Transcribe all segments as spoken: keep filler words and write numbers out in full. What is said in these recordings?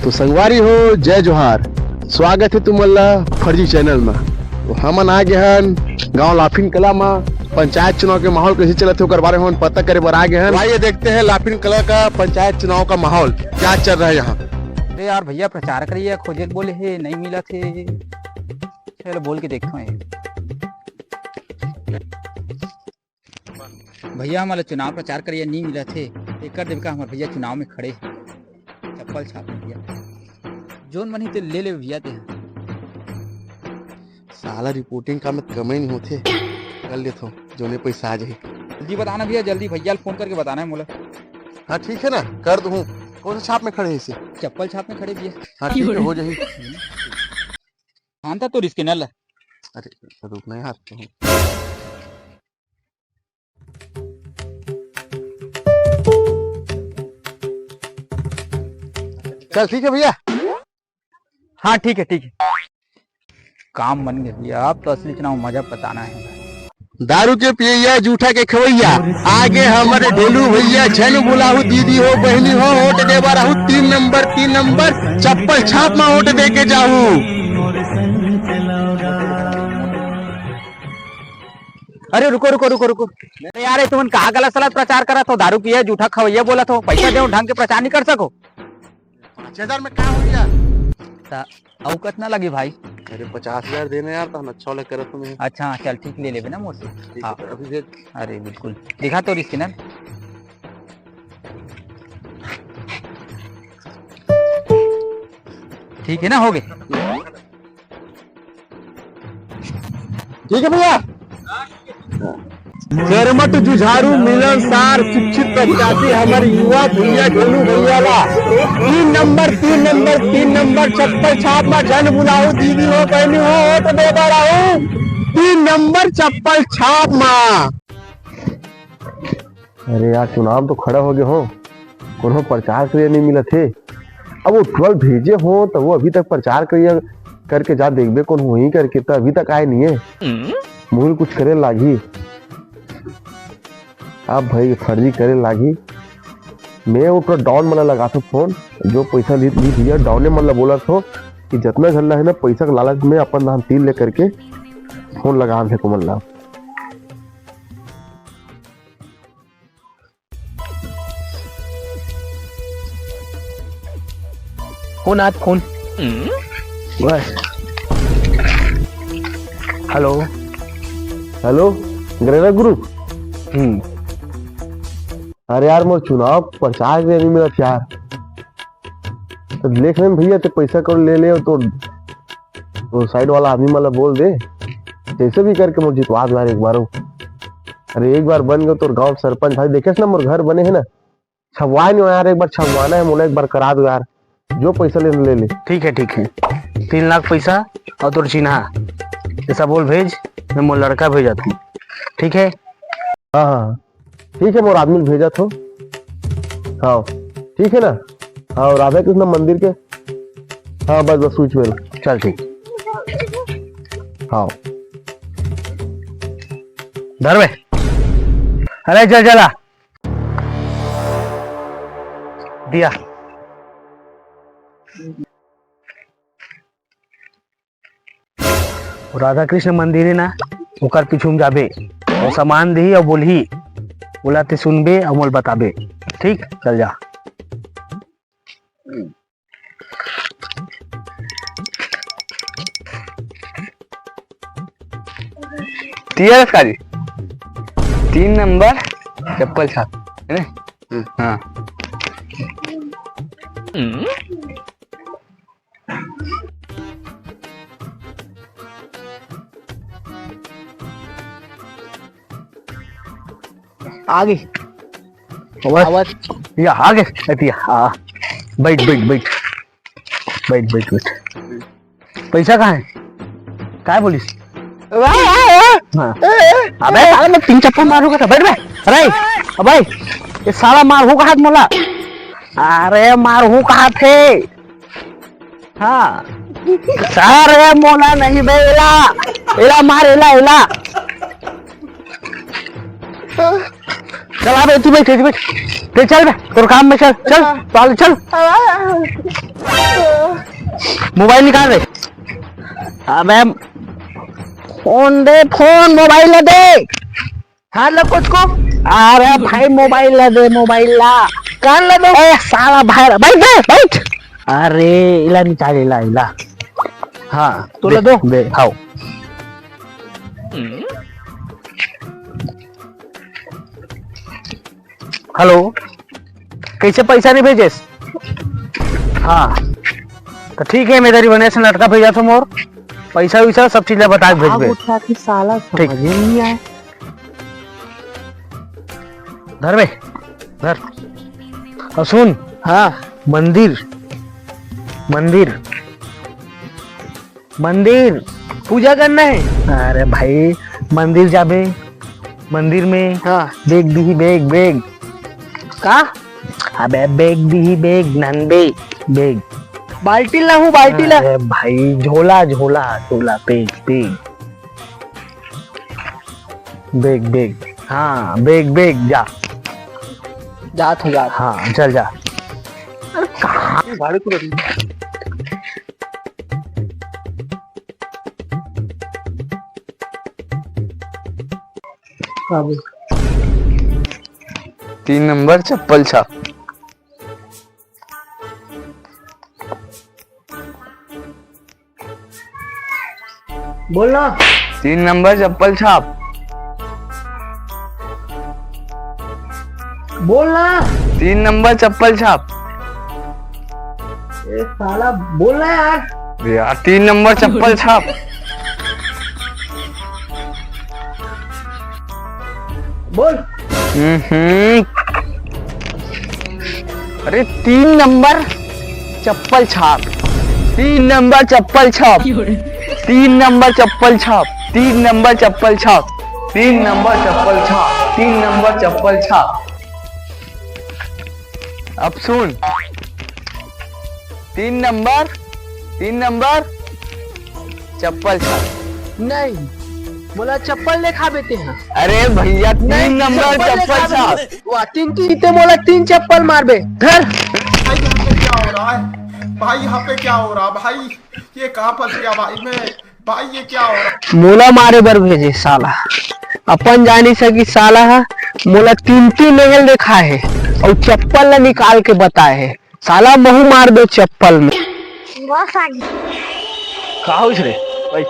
तो संगवारी हो, जय जोहार। स्वागत हे तुमन ला फर्जी चैनल म। तो हमन आ गे हन गांव लाफिन कला म। पंचायत चुनाव के माहौल कैसे चलत हे, ओकर बारे म हमन पता करे बर आ गे हन। तो आइए देखते हैं लाफिन कला का पंचायत चुनाव का माहौल क्या चल रहा है यहाँ। अरे यार भैया, प्रचार करिए, खोजे के बोले हे, नहीं मिलत हे। चलो बोल के देखथों। भैया, हमन ला चुनाव प्रचार करिया नी मिलत हे, एकर देख का हमर भैया चुनाव में खड़े हे। चप्पल छाप में भैया, जोन मन ही ते ले ले भैया ते। साला रिपोर्टिंग काम में कमाई नहीं होथे, कर लेथों, जोने पैसा आ जाही। जल्दी बताना भैया, जल्दी भैया ला फोन करके बताना है मोला। हाँ ठीक है ना, कर दूँ। कौन से छाप में खड़े हे इसे? चप्पल छाप में खड़े भैया। हाँ ठीक है, हो जाही। हाँ था तो स्कैनर ला। अरे रुक ना यार, तो चल ठीक है भैया। हाँ ठीक है, ठीक है। काम बन गया भैया, अब तो असली चुनाव मजा बताना है। दारू के पियैया, जूठा के खवैया, आगे हमर ढोलू भैया, झन बुलाहू दीदी हो, बहिनी हो, वोट दे बर आहू, तीन नंबर, तीन नंबर, चप्पल छाप में वोट दे के जाहू। अरे रुको, रुको, रुको, रुको। अरे यार, ये तुमन का गलत सलत प्रचार करत हो? दारू पिए, जूठा खवैया बोलत हो, पैसा दे, ढंग के प्रचार नहीं कर सको। पाँच हजार में का हो गया? ता, अउ कतना लगी भाई? अरे, पचास हजार देना यार, तो हम अच्छा वाला करत हूँ मैं। अच्छा, हाँ, चल ठीक, ले लेबे ना मोर से। ठीक है, हाँ। तो अभी भेज। अरे बिल्कुल, दिखा तो स्कैनर। ठीक है ना, हो गए। ठीक है भैया। कर्मठ जुझारू मिलनसार शिक्षित प्रत्याशी हमर युवा भैया ढोलू भैया ला तीन नंबर, तीन नंबर, तीन नंबर चप्पल छाप मा झन बुलाहू दीदी हो, बहनी हो, वोट दे बर आहू तीन नंबर चप्पल छाप मा। अरे यार, चुनाव तो खड़ा हो गए हो, कोनो प्रचार करिया नहीं मिलत हे। अब वो ट्वेल्व भेजे हो तो वो अभी तक प्रचार करिया करके जा देखबे कोनो होही करके, तो अभी तक आए नहीं है। मुहिल कुछ करे लागी। अब भाई फर्जी करे लागी। मैं वो पूरा डॉन मन ला लगाथों फोन, जो पैसा ली ली भैया, डॉने मन ला बोलथों कि जतना झन ला है ना पैसा के लालच में अपन नाम तीर ले करके फोन लगा दे को मन ला। फोन आत फोन। बस। हेलो। हेलो, गरेरा ग्रुप। हम्म। अरे यार, मोर चुनाव प्रचार के नहीं मिलत यार। तो देख रहे हैं भैया, ते पैसा कौन ले ले तो, तो साइड वाला आदमी मन ला बोल दे, जैसे भी करके मोर जितवा दे यार एक बार। अरे एक बार बन गए तोर गांव सरपंच भाई, देखे ना मोर घर बने है ना, छपवाए नहीं हो यार, एक बार छपवाना है मोला, एक बार करा दो यार, जो पैसा लेना ले ले। ठीक है, ठीक है, तीन लाख पैसा और तोर चिन्हा, ऐसा बोल भेज, मैं मोर लड़का भेजत हूँ, ठीक है? हाँ, हाँ, हाँ। ठीक है, मोर आदमी भेजत हो। हाँ, ठीक है ना? हाँ, राधा कृष्ण मंदिर के। हाँ, बस, बस, स्विच में। चल, ठीक। हाँ। धर बे। अरे, चल, चला। दिया। राधा कृष्ण मंदिर है ना, ओकर पीछू में जाबे, वो सामान दिही और बोलही, बोला ते सुनबे और मोल बताबे। ठीक, चल जा। तीन नंबर चप्पल छाप, है ना? हाँ। आगे। आवाज। या, आगे। अतिया, हाँ। बैठ, बैठ, बैठ। बैठ, बैठ, बैठ। पैसा कहाँ है? काय बोलिस? वाह, वाह, वाह। हाँ। अबे, साला, मैं तीन चप्पल मारूंगा था। बैठ बे। अरे, अबे, ये साला मारहू कहात मोला। अरे, मारहू कहात हे। हाँ। सारे मोला नहीं बे, एला, एला मार, एला, एला। चल, आ बे, तू बैठ, तू बैठ। ते चल बे, तोर काम में चल, चल, पाल, चल। मोबाइल निकाल रे। अबे फोन दे, फोन, मोबाइल ला दे। हाँ, ला कुछ को। अरे भाई, मोबाइल ला दे, मोबाइल ला। कान ला दो। ए साला, बाहर बैठ बे, बैठ। अरे इला निकाल, इला, इला। हाँ, तो ला दे, दो। दे, हाओ। हेलो, कैसे पैसा नहीं भेजेस? हाँ, तो ठीक है, मैं तेरी बने से लटका भेजा था मोर। पैसा वैसा सब चीज ला बता के भेजबे। उठा कि साला ठीक। समझ में नहीं आए। धर बे, धर। और सुन, हाँ। मंदिर, मंदिर, मंदिर। पूजा करना है। अरे भाई, मंदिर जाबे, मंदिर में हाँ। बेग दिही, बेग, बेग। का? अबे बेग दिही, बेग, नंदे, बेग। बाल्टी ला हूँ, बाल्टी ला। अरे भाई, झोला, झोला, झोला, बेग, बेग। बेग, बेग। हाँ, बेग, बेग, जा। जात हो, जात। हाँ, चल जा। अरे कहाँ? भाड़े को बैठ। बाबू। तीन नंबर चप्पल छाप। बोल ना। तीन नंबर चप्पल छाप। बोल ना। तीन नंबर चप्पल छाप। ए साला, बोल ना यार। यार, तीन नंबर चप्पल छाप। बोल। हम्म। अरे, तीन नंबर चप्पल छाप। तीन नंबर चप्पल छाप। तीन नंबर चप्पल छाप। तीन नंबर चप्पल छाप। तीन नंबर चप्पल छाप। तीन नंबर चप्पल छाप। अब सुन, तीन नंबर, तीन नंबर चप्पल छाप। नहीं, मोला चप्पल दिखाबे तेहा। अरे भैया, तीन नहीं, नंबर चप्पल चप्पल दिखाबे छाप। तेहा। वाह, तीन, तीन, ते मोला तीन चप्पल मारबे। धर। भाई, यहाँ पे क्या हो रहा है? भाई, यहाँ पे क्या हो रहा है भाई? ये कहाँ फंस गया भाई मैं? भाई, ये क्या हो रहा है? मोला मारे बर भेजे साला। अपन जानी सकी साला हा मोला तीन, तीन एंगल देखा है और चप्पल ला निकाल के बताए है। साला महू मार दो चप्पल में। का होइस रे भाई?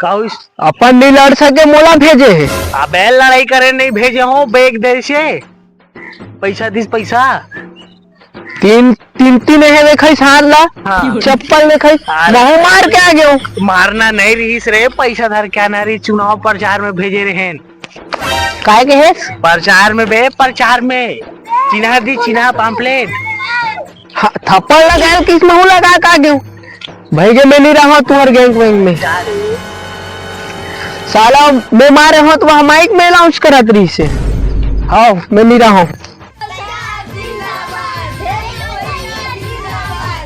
का होइस? अपन नहीं लड़ सके, मोला भेजे है। अबे लड़ाई करे नहीं भेजे हो, बेग दे से। पैसा दिस, पैसा। तीन, तीन, तीन है देखा इस हाथ ला। हाँ। चप्पल देखा, अरे। महू मार के आ गयो। मारना नहीं रहीस रे, पैसा धर के आना रही, चुनाव प्रचार में भेजे रहेन। काय के हे? प्रचार में बे, प्रचार में। चिन्हा दी, चिन्हा, पाम्पलेट। हाँ, थप्पड़ लगा के किस महू लगा का क्यों? भाई के मैं नहीं रहा तुहर गैंग वैंग में। साला मैं मारे हो तो वहाँ माइक में अनाउंस करत रही से। हाँ, मैं नहीं रहा हूँ। चप्पल छाप जिंदाबाद, भेलू भैया जिंदाबाद,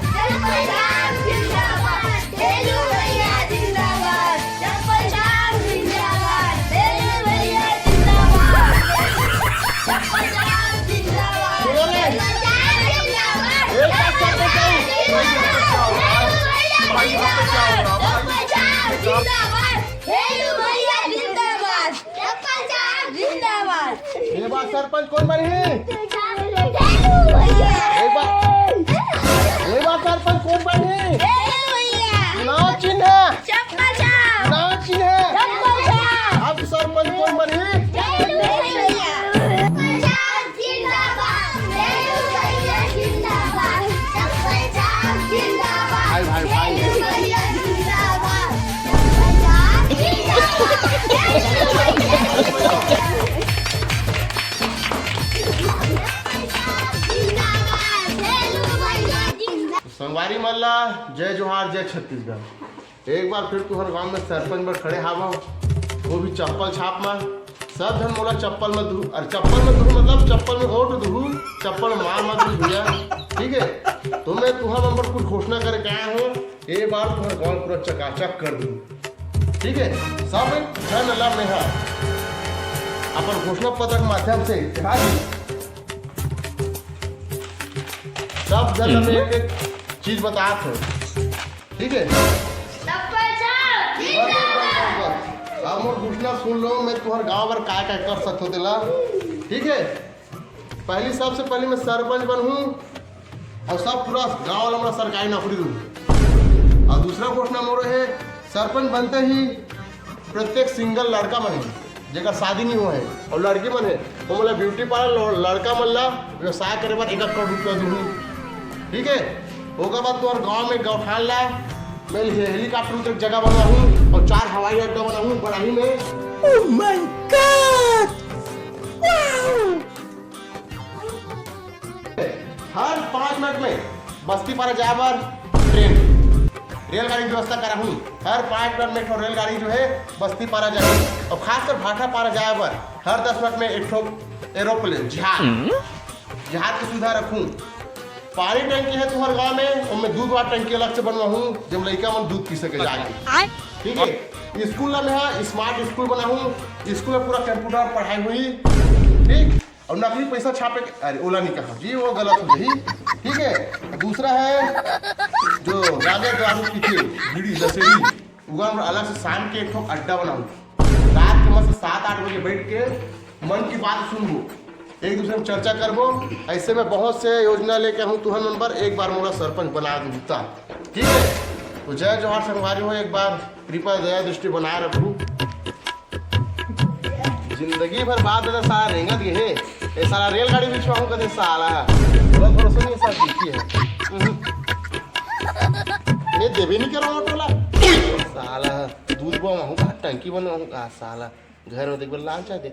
भेलू भैया जिंदाबाद, चप्पल छाप जिंदाबाद, चप्पल छाप जिंदाबाद, एक बार चप्पल छाप। भेलू भैया जिंदाबाद, चप्पल छाप जिंदाबाद, भेलू भैया जिंदाबाद, चप्पल छाप जिंदाबाद। ये बार सरपंच कौन बने हैं? एक बार, एक बार सरपंच कौन बने हैं? चुनाव चिन्ह। चुनाव चिन्ह। अब सरपंच कौन बने? भाई, भाई, भाई। संगवारी मन ला जय जोहार, जय छत्तीसगढ़। एक बार फिर तुहर गांव में सरपंच बर खड़े हावव, वो भी चप्पल छाप मा। सब झन मोला चप्पल में दू, अरे चप्पल में दू मतलब चप्पल में वोट दू, चप्पल में मार मत दू भैया, ठीक है? तो मैं तुहर मन बर कुछ घोषणा करके आया हूँ, ये बार तुहर गांव पूरा चकाचक कर दूँ, ठीक है? सब झन ला मैं हा अपन घोषणा पत्र के माध्यम से, हाँ जी, सब झन ला मैं एक एक चीज बतात हूँ। ठीक है? बस, बस, बस, बस। अब मोर घोषणा सुन लो, मैं तुम्हारे गांव बर काय काय कर सकत हो तेला। ठीक है, पहली, सबसे पहले मैं सरपंच बनहूँ और सब पूरा गांव वाला मोला सरकारी नौकरी दूँ। और दूसरा घोषणा मोर है, सरपंच बनते ही प्रत्येक सिंगल लड़का मन, जेकर शादी नहीं हुआ है, और लड़की मन है, वो मोला ब्यूटी पार्लर, लड़का मन ला व्यवसाय करे बर एक करोड़ रुपया दूँ। ठीक है, ओकर बाद तुम्हारे गांव में गौठान ला मैं हेलीकॉप्टर उतर जगह बनाहूँ और चार हवाई अड्डा बनाहूँ बड़ाही में। Oh my God! Wow! हर पाँच मिनट में बस्ती पारा जाए बर ट्रेन, रेलगाड़ी की व्यवस्था कराहूँ। हर पाँच मिनट में एक ठो रेलगाड़ी जो है बस्ती पारा जाए, और खासकर भाटा पारा जाए बर हर दस मिनट में एक ठो एरोप्लेन, जहाज, जहाज की सुविधा रखूँ। पानी टंकी है तुम्हारे गांव में, उनमें दूध वाला टंकी अलग से बनवाहूँ, जब लड़का मन दूध पी सके जाके। ठीक है, स्कूल ला मैं हाँ स्मार्ट स्कूल बनाहूँ, स्कूल में पूरा कंप्यूटर पढ़ाई हुई। ठीक, और नकली पैसा छापे के, अरे, ओला नहीं कहा जी, वो गलत हो जाही। ठीक है, दूसरा है जो गांजा दारू पीथे, बीड़ी, नशेड़ी, उगा हम अलग से शाम के एक ठो अड्डा बनाऊँ। रात के मस्त सात आठ बजे बैठ के मन की बात सुनबो, एक दूसरे में चर्चा करबो। ऐसे में बहुत से योजना लेके हूँ तुहन मन बर, एक बार मोला सरपंच बना देता। ठीक है, तो जय जोहार संगवारी हो, एक बार कृपा दया दृष्टि बनाए रखू। जिंदगी भर बाद में साला रेंगत गए हे। ए साला रेलगाड़ी बिछवाहूं कदे साला। बोला भरोसा नहीं है साला, देखी है। हम्म। मैं देवे नहीं करो टोला। साला दूध बनवाहूं का, टंकी बनवाहूं का साला। घर में देख लाल चाय दे।